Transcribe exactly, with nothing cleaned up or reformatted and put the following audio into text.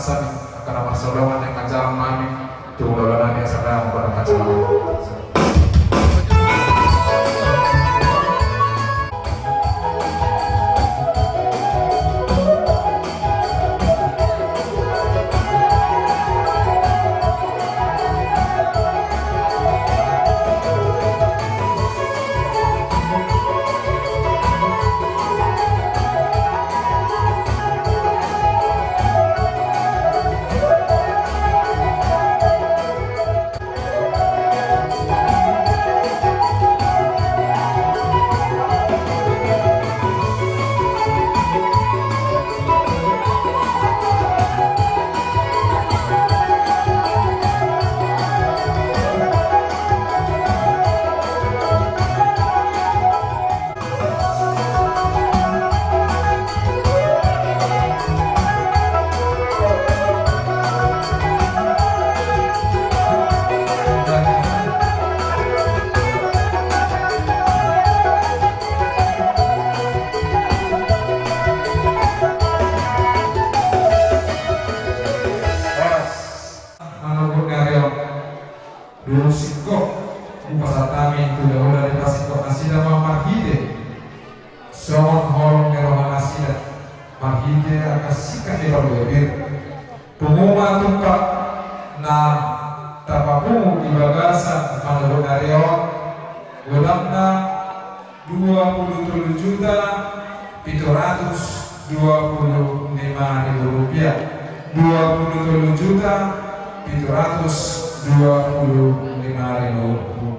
Sami, angka na marsolongan, naeng manjalang ma hami tu hulahula nami, asa dang barang manjalang. Horas. Manogot ni ari on. Dung singkop, hupasahat hami tu hulahula ni pasingkop nasida ma marhite songon holong ni roha nasida, marhite angka singkat ni parbue pir. Pungu ma tumpak na tapapungu di bagasan manogot ni ari on, godangna dua puluh tolu juta pitu ratus dua puluh lima ribu rupiah. Dua puluh tolu juta pitu ratus dua puluh lima ribu rupiah.